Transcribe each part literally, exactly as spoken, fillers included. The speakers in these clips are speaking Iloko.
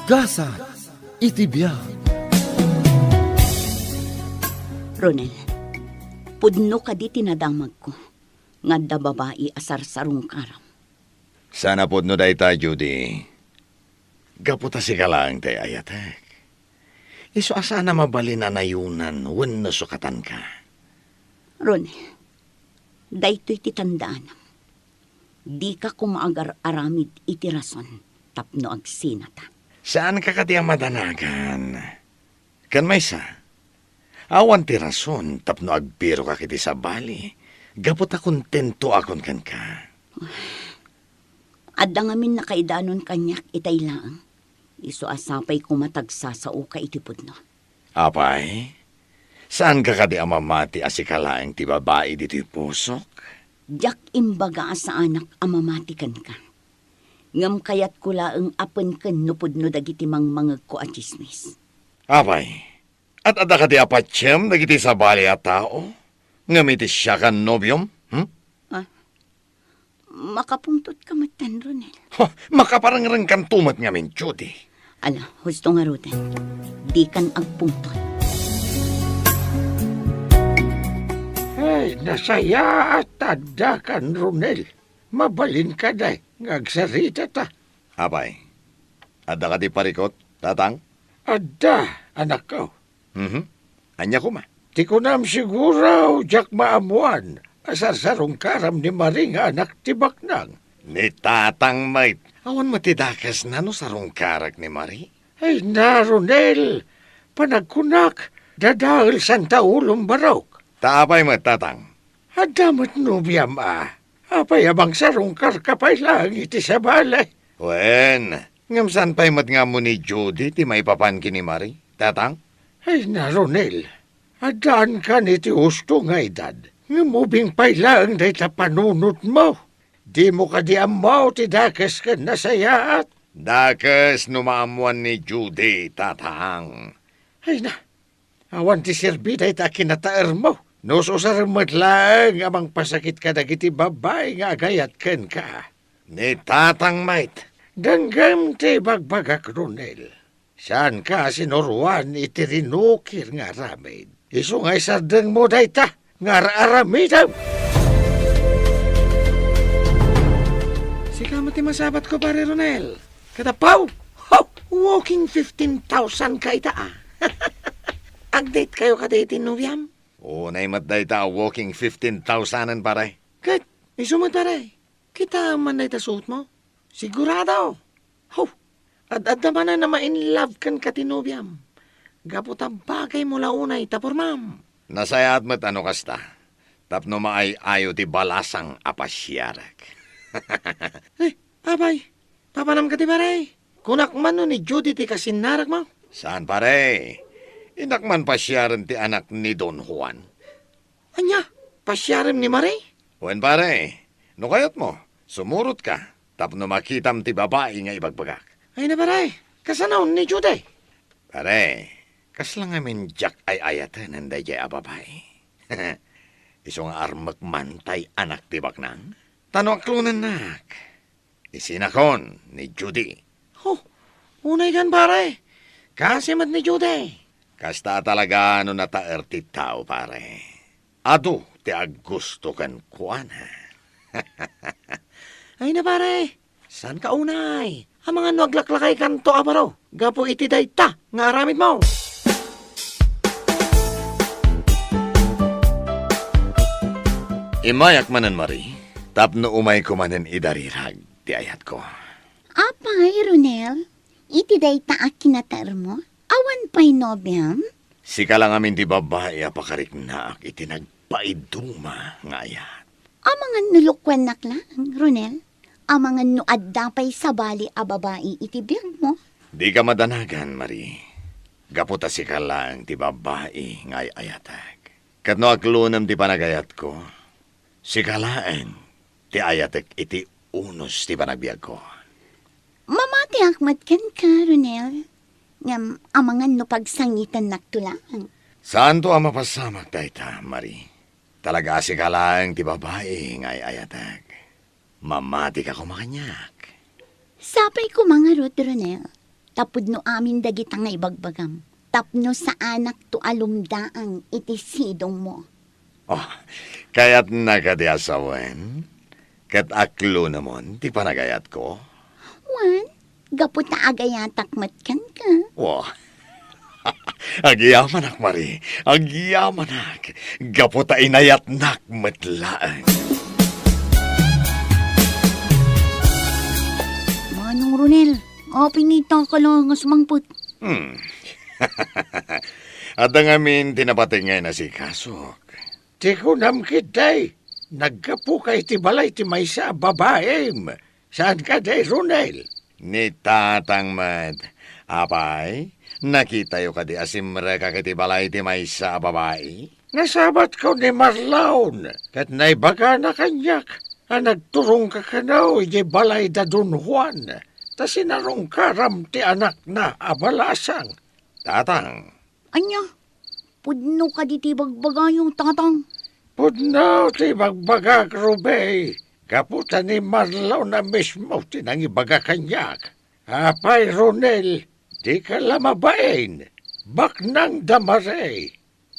Gasat iti biag. Ronel, pudno kadi ti nadamagko nga adda babai a sarsarungkaram? Saan a pudno dayta, Judy. Gapu ta sika laeng ti ay-ayatek. Isu a saan a mabalin a nayonan wenno sukatanka. Ronel, daytoy ti tandaanam. Dika koma agar-aramid iti rason tapno agsinata. Saanka kadi a madanagan. Ken maysa, awan ti rason tapno agbirokak iti sabali, gapu ta kontentoakon kenka. Adda ngamin nakaidanon kaniak itay laeng. Isu a sapay koma ta agsasaoka iti pudno. Apay, saanka kadi a mamati a sika laeng ti babai ditoy pusok? Diak imbaga a saanak a mamati kenka. Ngem kayatko laeng a penken no pudno dagiti mangmangegko a tsismis. Apay, at adda kadi a patiem dagiti sabali a tao? Ngem iti siak a nobiom? Hmm? Ah, makapungtotka metten, Ronel. Ho, makaparengrengkanto met ngamin, Judy. Ala, husto ngaruden. Dikan agpungtot. Ay, nasayaat ta addakan, Ronel. Mabalinka, day, nga agsaritata. Apay, adda kadi parikut, tatang? Adda, anakko. Mhm. Ania koma? Ti kunam, siguro, diak maammoan a sarsarungkaram ni Marie nga anak ti baknang. Ni tatang met. Awan met ti dakesna no sarungkarek ni Marie. Ay, na, Ronel, panagkunak, dadael santa ulom barok. Ta apay met, tatang? Adda met nobiam a. Apay a mangsarungkarka pay laeng iti sabali? Wen, ngem saan pay met nga ammo ni Judy ti maipapan ken ni Marie, tatang? Ay na, Ronel, addaankan iti husto nga edad, ngem ubing pay laeng dayta panunotmo. Dimo kadi ammo ti dakes ken nasayaat? Dakes no maammoan ni Judy, tatang. Ay na, awan ti serbi dayta a kinataermo. No ususarem met laeng a mangpasakit kadagiti babbai nga agayat kenka. Ni tatang met. Denggem ti ibagbagak, Ronel. Saanka a sinuroan iti rinukir nga aramid. Isu nga isardengmo dayta nga ar-aramidem. Sika met ti masabatko, Pare Ronel. Kadapaw, ho, walking fifteen thousand ka ita, a. Ag-date kayo kadi iti nobiam? Unay met dayta a walking fifteen thousand, pare. Ket, isu met, pare. Kitaem man dayta suotmo? Sigurado. Ho, ad-adda manen a ma-in love kenka ti nobiam. Gapu ta bagaymo la unay ta pormam. Nasayaat met a no kasta. Tapno maay-ayo ti balasang a pasiarek. Eh, apay, papanam kadi, pare? Kunak man no ni Judy ti kasinnarekmo? Saan, pare. Innak man pasiaren ti anak ni Don Juan. Ania? Pasiarem ni Marie? Wen, pare. No kayatmo, sumurotka tapno makitam ti babai nga ibagbagak. Ay na, pare. Kasano ni Judy? Pare, kasla ngamin diak ay-ayatenen daydiay a babai. Isu nga armek man tay anak ti baknang. Ta no aklonennak, isinakon ni Judy. Ho, unay kan, pare. Kasi met ni Judy. Kasta a talaga no nataer ti tao, pare. Adu ti aggusto kenkuana. Ay na, pare. Saanka unay? Amangan no aglaklakaykanto a baro gapu iti dayta nga aramidmo. Immayak manen, Marie, tapno umayko manen idarirag ti ayatko. Apay, Ronel, iti dayta a kinataermo, awan pay nobiam? Sika la ngamin ti babbai a pakariknaak iti nagpaiduma nga ayat. Amangan no lukuennak laeng, Ronel. Amangan no adda pay sabali a babai iti biagmo. Dika madanagan, Marie. Gapu ta sika laeng ti babbai nga ay-ayatek. Ket no aglunem ti panagayatko, sika laeng ti ayatek iti unos ti panagbiagko. Mamatiak met kenka, Ronel. Ngem amangan no pagsangitennakto laeng. Saanto a mapasamak dayta, Marie. Talaga a sika laeng ti babai nga ay-ayatek. Mamatika koma kaniak. Sapay koma ngarud, Ronel. Tapud no amin dagita nga ibagbagam, tapno saanakto a lumdaang iti sidongmo. Oh, kayatna kadi a sawen? Ket aklonemon ti panagayatko? Wen, gapu ta agayatak met kenka. Wah, agyamanak, Mari. Agyamanak. Gapu ta inayatnak met laeng. Manong Ronel, apay ngata ka la nga sumangpet? Hmm. Adda ngamin ti napateg nga inasikasok. Ti kunam ketdi, naggapuka iti balay ti maysa a babaim. Saan kadi, Ronel? Ni tatang met. Apay, nakitayo kadi a simrekak iti balay ti maysa a babai? Nasabatko ni Marlon, ket naibagana kaniak a nagturongka kano idiay balay da Don Juan, ta sinarungkaram ti anakna a balasang. Tatang. Ania? Pudno kadi ti bagbagayo, Tatang? Pudno ti bagbagak, Ruby. Gapu ta ni Marlon a mismo ti nangibaga kaniak. Apay, Ronel, dika la mabain. Baknang da Mari.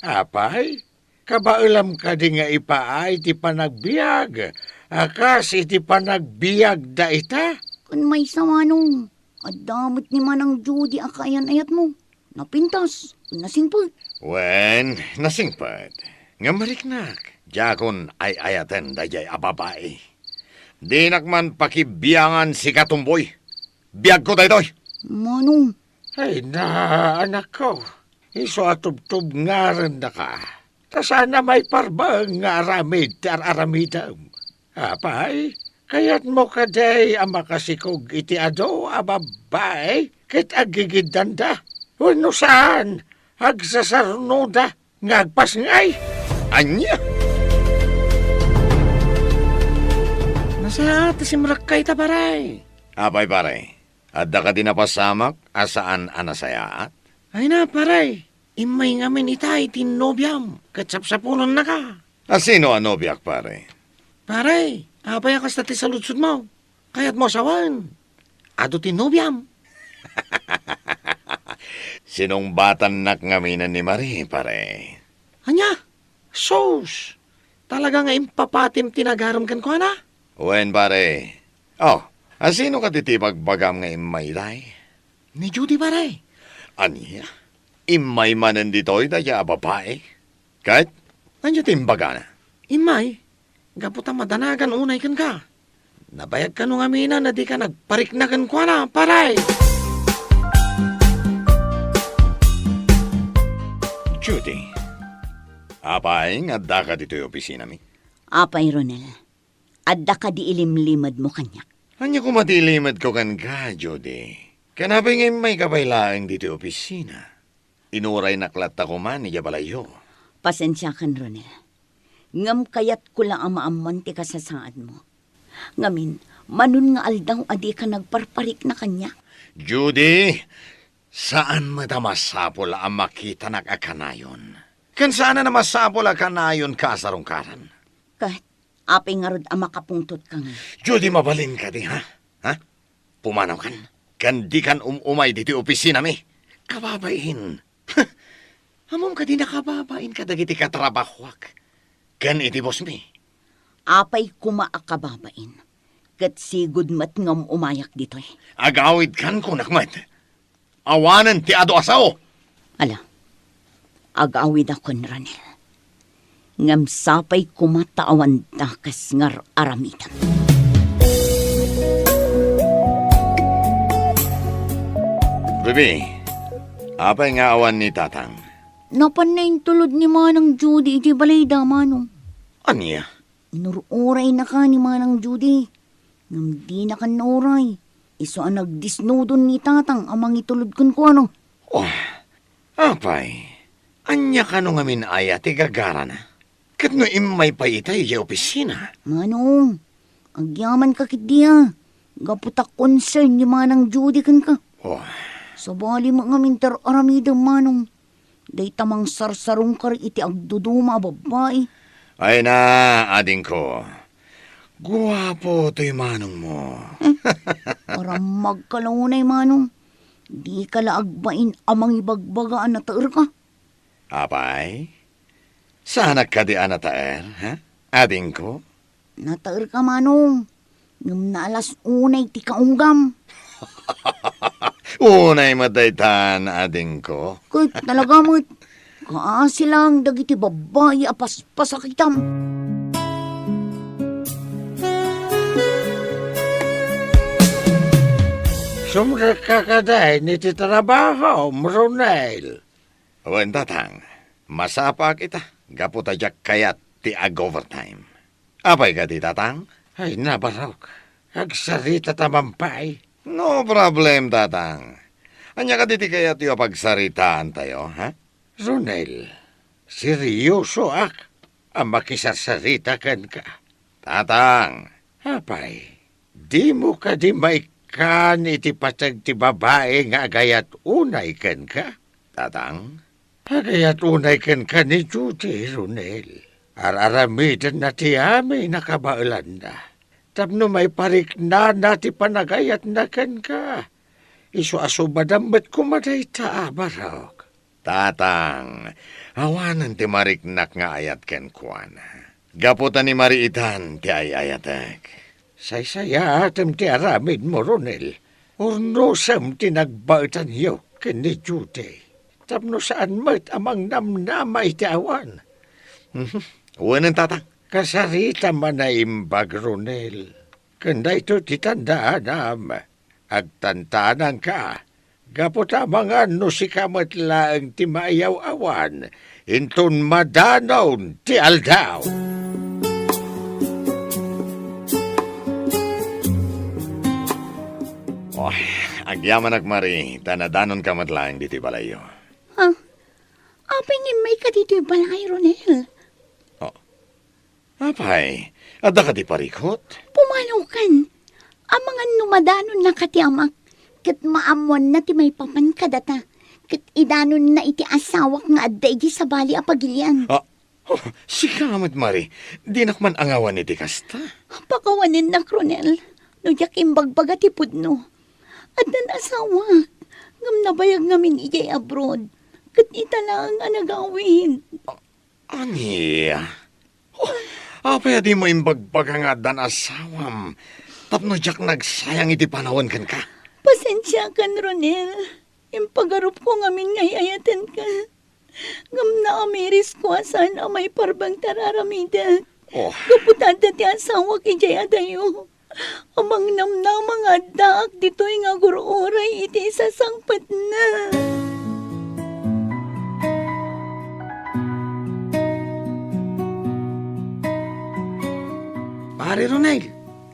Apay, kabaelam kadi nga ipaay ti panagbiag a kas iti panagbiagda ita? Ken maysa, Manong, adda met ni Manang Judy a kaayan-ayatmo. Napintas, nasingpet. Wen, nasingpet. Ngem mariknak, diakon ay-ayaten daydiay a babai. Dinak man pakibiangan, sika, Tomboy. Biagko daytoy. Manong. Ay na, anakko. Isu a tubtubngarendaka. Ta saan a maiparbaeng nga aramid ti ar-aramidem. Apay, kayatmo kadi a makasikog iti adu a babbai ket aggigiddanda? Wenno saan, agsasarnoda nga agpasngay? Ania? Nasayaat ti simrekka ita, pare. Apay, pare? Adda kadi napasamak a saan a nasayaat? Ay na, pare. Immay ngamin itay ti nobiam ket sapsapulennaka. A sino a nobiak, pare? Pare, apay a kasta ti saludsodmo? Kayatmo a sawen? Adu ti nobiam. Sinungbatannak ngaminen ni Marie, pare. Ania? Sus! Talaga nga impapatim ti nagarem kenkuana? Wen, pare. Oh, a sino kadi ti ibagbagam nga immay itay? Ni Judy, pare. Ania? Immay manen ditoy dayta a babai? Ket ania ti imbagana? Immay, gapu ta madanagan unay kenka. Nabayag kano ngaminen a dika nagparikna kenkuana, pare? Judy, apay nga addaka ditoy opisinami? Apay, Ronel, adda kadi ilimlimedmo kaniak? Ania koma ti ilimedko kenka, Judy? Ken apay nga immayka pay laeng ditoy opisina? Inuraynak latta koma idiay balayyo. Pasensiakan, Ronel. Ngem kayatko la a maammoan ti kasasaadmo. Ngamin, manon nga aldaw a dika nagparparikna kaniak? Judy, saan met a masapul a makitanak a kanayon. Ken saan a masapul a kanayonka a sarungkaran. Ket apay ngarud a makapungtotka ngay? Judy, mabalin kadi, ha? Ha? Pumanawkan, ken dikan um-umay ditoy opisinami. Kababain. Ammom kadi nakababain kadagiti katrabahoak ken iti bossmi. Apay koma a kababain, ket sigud met nga um-umayak ditoy. Agawidkan, kunak met. Awanen ti adu a sao. Ala, agawidakon, Ronel. Ngem sapay koma ta awan dakes nga ar-aramidem. Ruby, apay nga awan ni Tatang? Napanna intulod ni Manang Judy iti balayda, Manong. Ania? Inur-uraynaka ni Manang Judy. Ngem dinaka nauray. Isu a nagdisnudon ni Tatang a mangitulod kenkuana. Oh, apay, ania kano ngamin aya ti gagarana? Ket no immay pay ita idiay opisina? Manong, agyamanka ketdi a. Gapu ta concern ni Manang Judy kenka. Oh. Sabali met ngamin ti ar-aramidem, Manong. Dayta mangsarsarungkar iti agduduma a babbai. Ay na, adingko. Guapo toy manongmo. Parammagka la unay, Manong. Dika la agbain a mangibagbaga a nataerka. Apay? Saanak kadi a nataer, ha? Adingko? Nataerka, Manong. Ngem naalas unay ti kaunggam. Unay met daytan, adingko. Ket talaga met, kaasi lang dagiti babbai a paspasakitam. Sumrekka kadi iti trabahom, Ronel? Wen, tatang. Masapaak ita, gapu ta diak kayat ti ag-overtime. Apay kadi, tatang? Ay, nabarok. Agsaritata man pay. No problem, tatang. Ania kadi ti kayatyo a pagsaritaantayo, ha? Ronel, seryosoak a makisarsarita kenka. Tatang. Apay, dimo kadi maikkan iti pateg ti babai nga agayat unay kenka? Tatang? Agayat unay kenka ni Judy, Ronel. Ar-aramidenna ti amin a kabaelanna tapno maipariknana ti panagayatna kenka. Isu a sumadam met koma dayta a barok. Tatang, awanen ti mariknak nga ayat kenkuana. Gapu ta ni Marie itan ti ay-ayatek. Saysayaatem ti aramidmo, Ronel. Urnosem ti nagbaetanyo ken ni Judy. Tapno saan met a mangnamnama iti awan. Mhm. Wenen, tatang. Kasaritam a naimbag, Ronel. Ken daytoy ti tandaanam. Agtantanangka. Gapu ta amangan no sika met laeng ti maiyaw-awan inton madanon ti aldaw. Oh, agyamanak, Marie, ta nadanonka met laeng ditoy balayyo. Ha? Apay nga immayka ditoy balay, Ronel? Oh, Apay, adda kadi parikut? Pumanawkan. Amangan no madanonnaka ti amak, ket maammoanna ti maipapan kadata, ket idanonna iti asawak nga adda idiay sabali a pagilian. Ah, oh, sika met, Marie, dinak man angawan iti kasta. Pakawanennak, Ronel, no diak imbagbaga ti pudno. Addan asawak, ngem nabayag ngamin idiay abroad, ket ita laeng a nagawid. Ah, Ania? Oh, apay a dimo imbagbaga nga addan asawam tapno diak nagsayang iti panawen kenka? Pasensiakan, Ronel. Impagarupko ngamin nga ay-ayatenka. Ngem naamirisko a saan a maiparbeng ti ar-aramidek. Oh. Gapu ta adda ti asawak idiay adayo. Amangnamnama nga addaak ditoy nga agur-uray iti isasangpetna. Pare Ronel,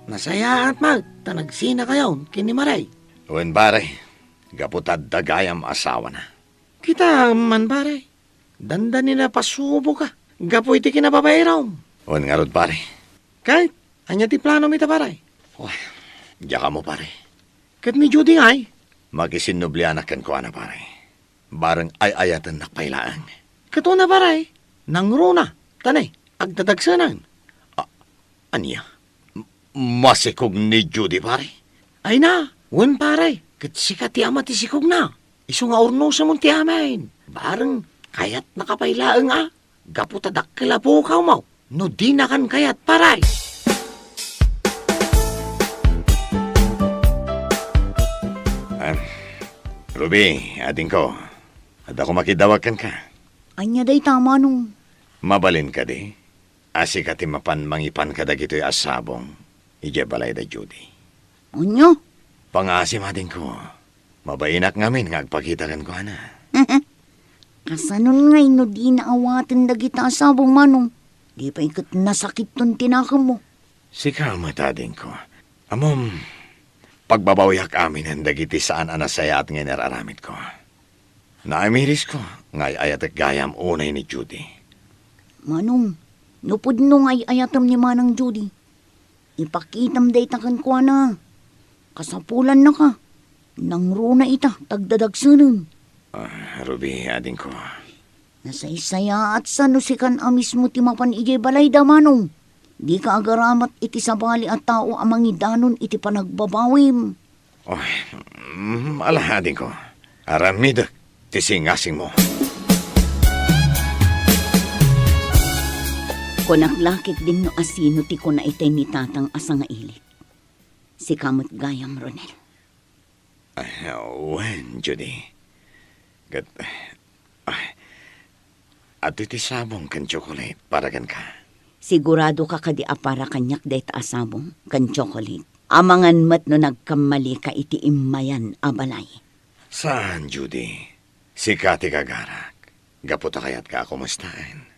nasayaat met ta nagsinakayon ken ni Marie. Wen, pare, gapu ta adda gayam asawana. Kita man, pare. Dandani napasuboka gapu iti kinababainam. Wen ngarud, pare. Ket ania ti planom ita, pare? Wen, diak ammo, pare. Ket ni Judy ngay? Makisinnublianak kenkuana, pare. Bareng ay-ayatennak pay laeng. Ket una, pare, nangruna, ta ne, agdadagsenan. A-, ania? M-, masikog ni Judy, pare? Ay na, wen, pare, ket sika ti ama ti sikogna. Isu nga urnosemon ti amin. Bareng kayatnaka pay laeng a gapu ta dakkel a pukawmo no dinakan kayat, pare. Ah, Ruby, adingko, adda koma kidawag kenka. Ania dayta, Manong? Mabalin kadi a sika ti mapan mangipan kadagitoy a sabong idiay balay da Judy? Ania? Pangaasim, adingko. Mabainak ngamin nga agpakita kenkuana. Kasanon ngay no dina awaten dagita a sabong, Manong? Di pay ket nasakitton ti nakemmo. Sika met, adingko. Ammom, pagbabawiak aminen dagiti saan a nasayaat nga inar-aramidko. Naamirisko nga ay-ayatek gayam unay ni Judy. Manong, no pudno nga ay-ayatem ni Manang Judy, ipakitam dayta kenkuana. Kasapulannaka. Nangruna ita, ta agdadagsenen. Ah, Ruby, adingko. Nasaysayaat sa no sikan a mismo ti mapan idiay balayda, Manong. Dika agaramat iti sabali a tao a mangidanon iti panagbabawim. Oh, Mm, ala, adingko. Aramidek ti singasingmo. Kunak la ketdin no asino ti kuna itay ni Tatang a sangailik. Sika met gayam, Ronel. Ay, wen, Judy. Ket, ay, adtoy ti sabong ken tsokolate para kenka. Siguradoka kadi a para kaniak dayta a sabong ken tsokolate? Amangan met no nagkammalika iti immayan a balay. Saan, Judy. Sika ti kagarak. Gapu ta kayatka a kumustaen.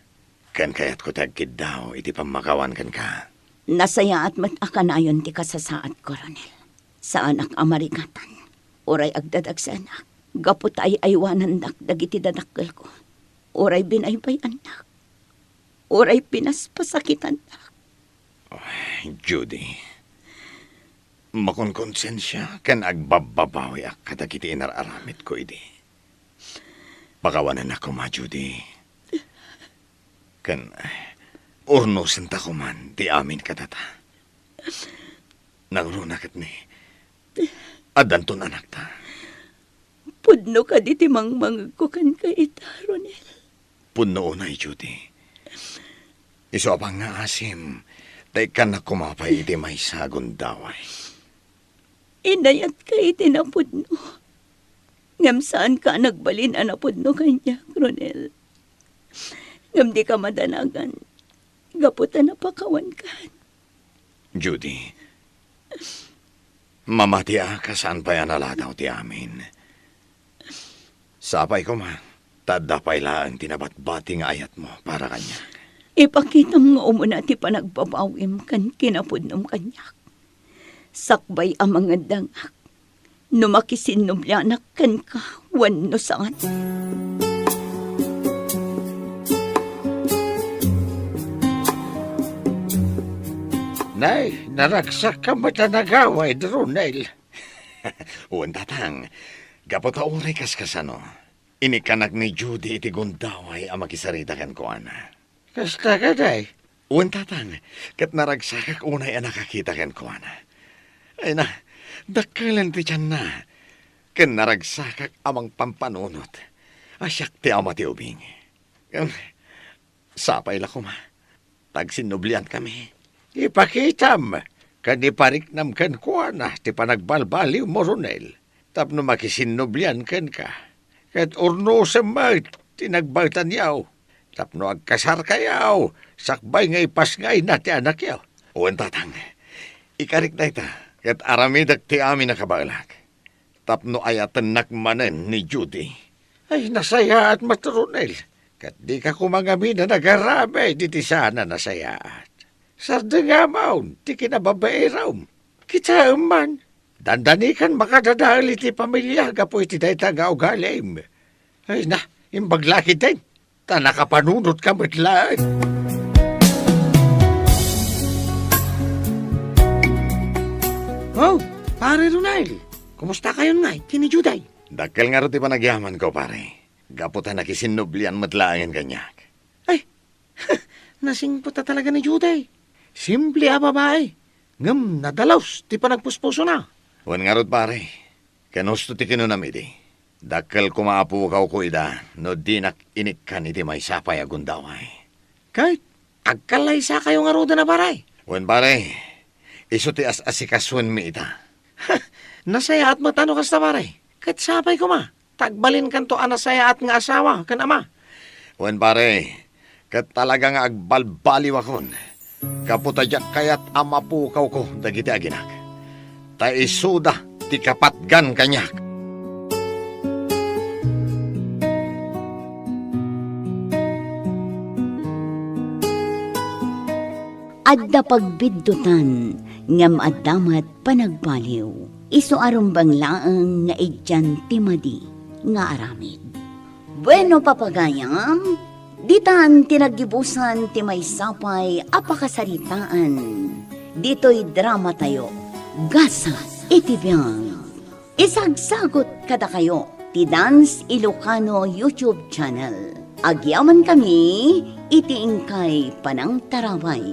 Ken kayatko ti agkiddaw iti pammakawan kenka. Nasayaat met a kanayon ti kasasaatko, Ronel. Saanak a marigatan. Uray agdadagsenak. Gapu ta ay-aywanandak dagiti dadakkelko. Uray binaybay-annak. Uray pinaspasakitannak. Ay, Judy. Makonkonsensia ken agbabbabawiak kadagiti inar-aramidko idi. Pakawanennak koma, Judy. Ken urnosenta koman ti amin kadata. Nangruna ket ni, addanton anakta. Pudno kadi ti mangmangegko kenka ita, Ronel? Pudno unay, Judy. Isu a pangngaasim, ta ikkannak koma pay iti maysa a gundaway. Inayatka iti napudno. Ngem saanka a nagbalin a napudno kaniak, Ronel. Ngem dika madanagan, gapu ta napakawankan. Judy, mamatiak a saan pay a naladaw ti amin. Sapay koma, ta adda pay laeng ti nabatbati nga ayatmo para kaniak. Ipakitam nga umuna ti panagbabawim ken kinapudnom kaniak. Sakbay a mangeddengak no makisinnublianak kenka wenno saan. Nay, naragsakka met a nagawid, Ronel. Wen, Tatang, gapu ta uray kaskasano, inikkanak ni Judy iti gundaway a makisarita kenkuana. Kasta kadi? Wen, Tatang, ket naragsakak unay a nakakita kenkuana. Ay na, dakkelen ti tianna, ken naragsakak a mangpampanunot a siak ti ama ti ubing. Ngem, sapay la koma, ta agsinnubliankami. Ipakitam ken ipariknam kenkuana ti panagbalbaliwmo, Ronel, tapno makisinnublian kenka. Ket urnosem met ti nagbaetanyo tapno agkasarkayo sakbay nga ipasngayna ti anakyo. Wen, Tatang, ikarik dayta, ket aramidek ti amin a kabaelak tapno ayatennak manen ni Judy. Ay, nasayaat met, Ronel, ket dika koma ngamin a nagaramid iti saan a nasayaat. Sardengamon ti kinababaeram. Kitaem man, dandanikan makadadael iti pamilia gapu iti dayta nga ugalim. Ay na, imbag la ketdin. Ta nakapanunotka met laeng. Oh, Pare Ronel, kumusta kayon ngay ken ni Judy? Dakkel ngarud ti panagyamanko, pare. Gapu ta nakisinnublian met laengen kaniak. Ay, nasingpet a talaga ni Judy. Simple a babai, ngem nadalus ti panagpuspusona. Wen ngarud, pare. Ken husto ti kinunam idi. Dakkel koma a pukawko ida no dinak inikkan iti maysa pay a gundaway. Ket agkallaysakayo ngaruden a, pare? Wen, pare. Isu ti as-asikasuenmi ita. Nasayaat met no kasta, pare. Ket sapay koma, ta agbalinkanto a nasayaat nga asawa ken ama. Wen, pare, ket talaga nga agbalbaliwakon gapu ta diak kayat a mapukawko dagiti aginak, ta isuda ti kapatgan kaniak. Adda pagbiddutan, ngem adda met panagbaliw. Isu a rumbeng laeng nga idian ti madi nga aramid. Bueno, papagayam, ditan ti naggibusan ti maysa pay a pakasaritaan ditoy dramatayo, Gasat iti Biag. Isagsagut kadakayo ti Dance Ilocano YouTube channel. Agyamankami iti inkay panangtarabay.